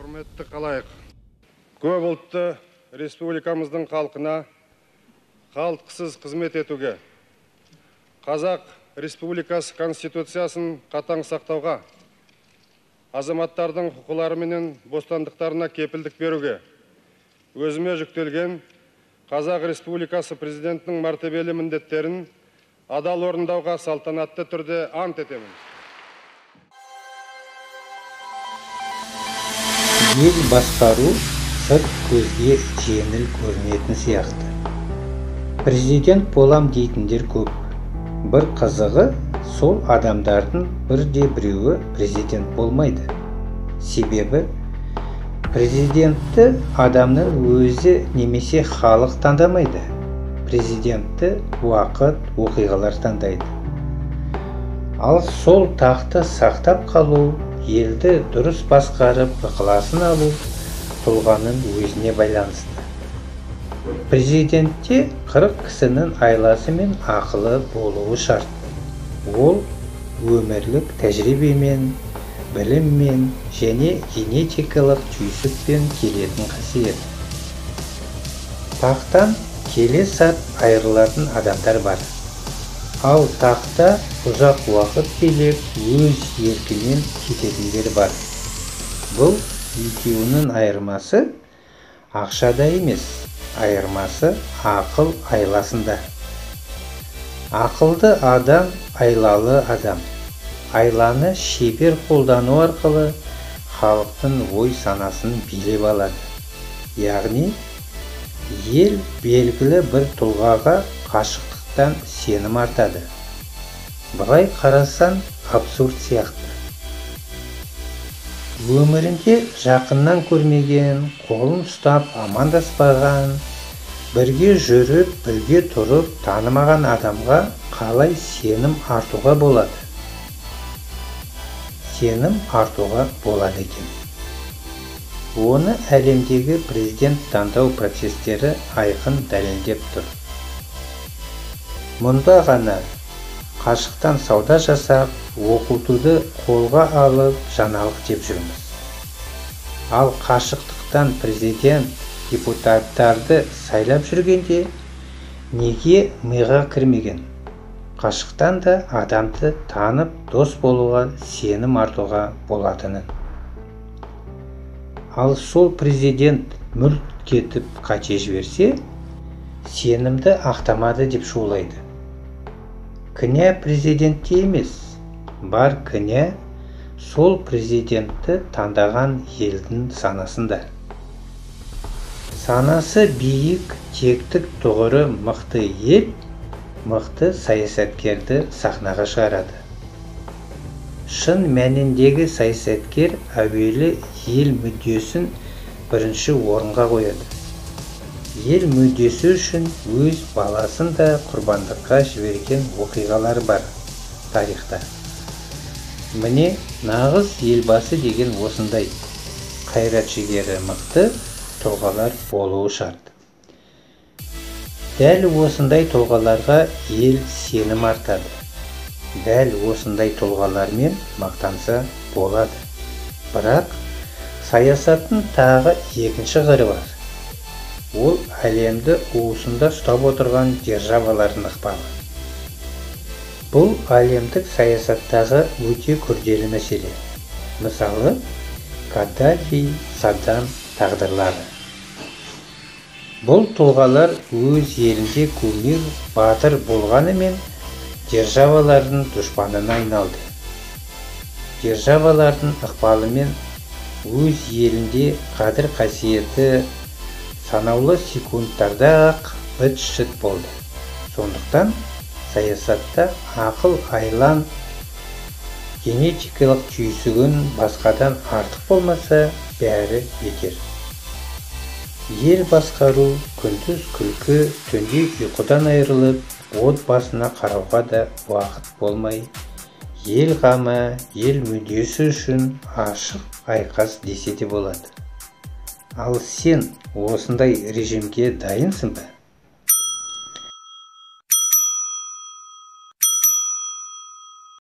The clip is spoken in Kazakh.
Құрметті халайық, көп ұлтты республикамыздың халқына қалтқысыз қызмет етуге, Қазақ Республикасы Конституциясын қатаң сақтауға, азаматтардың құқылары менен бостандықтарына кепілдік беруге, өзіме жүктелген Қазақ Республикасы Президентінің мәртебелі міндеттерін адал орындауға салтанатты түрде ант етемін. Ел басқару сырт көзге жеңіл көрінетін сияқты. Президент болам дейтіндер көп. Бір қызығы, сол адамдардың бірде біреуі президент болмайды. Себебі президентті адамның өзі немесе халық таңдамайды. Президентті уақыт, оқиғалар таңдайды. Ал сол тақты сақтап қалу, елді дұрыс басқарып, ықыласын алу тұлғаның өзіне байланысты. Президентте 40 кісінің айласы мен ақылы болуы шарт. Ол өмірлік тәжірибемен, біліммен және генетикалық түйсікпен келетін қасиет. Тақтан келе сап айырылатын адамдар бар. Ал тақта ұзақ уақыт билеп, өз еркінен кететіндер бар. Бұл екеуінің айырмасы ақшада емес, айырмасы ақыл айласында. Ақылды адам айлалы адам. Айланы шебер қолдану арқылы халықтың ой санасын билеп алады. Яғни, ел белгілі бір тұлғаға қашықтықтан сенім артады. Былай қарасан абсурд сияқты. Өмірінде жақыннан көрмеген, қолын ұстап амандаспаған, бірге жүріп, бірге тұрып танымаған адамға қалай сенім артуға болады? Сенім артуға болады екен. Оны әлемдегі президент таңдау процестері айқын дәлелдеп тұр. Мұнда ғана қашықтан сауда жасап, оқытуды қолға алып, жаңалық деп жүрміз. Ал қашықтықтан президент, депутаттарды сайлап жүргенде неге миға кірмеген? Қашықтан да адамды танып, дос болуға, сенім артуға болатынын. Ал сол президент мүлт кетіп қате жіберсе, сенімді ақтамады деп шулайды. Кінә президентте емес, бар кінә сол президентті таңдаған елдің санасында. Санасы биік, тектік тұғыры мықты ел, мықты саясаткерді сахнаға шығарады. Шын мәніндегі саясаткер әуелі ел мүддесін бірінші орынға қояды. Ел мүддесі үшін өз баласын да құрбандыққа жіберген оқиғалар бар тарихта. Міне, нағыз елбасы деген осындай қайрат жігері мықты тұлғалар болуы шарт. Дәл осындай тұлғаларға ел сенім артады. Дәл осындай тұлғалармен мақтанса болады. Бірақ саясаттың тағы екінші қыры бар. Ол әлемді уысында ұстап отырған державалардың ықпалы. Бұл әлемдік саясаттағы өте күрделі мәселе. Мысалы, Каддафи, Саддам тағдырлары. Бұл тұлғалар өз елінде кумир, батыр болғанымен державалардың дұшпанына айналды. Державалардың ықпалымен өз елінде қадір қасиеті санаулы секундтарда-ақ быт-шыт болды. Сондықтан саясатта ақыл айлан генетикалық түйсігін басқадан артық болмаса, бәрі бекер. Ел басқару күндіз күлкі, түнде ұйқыдан айырылып, отбасына қарауға да уақыт болмай, ел қамы, ел мүддесі үшін ашық айқас десе де болады. Ал сен осындай режимге дайынсың ба?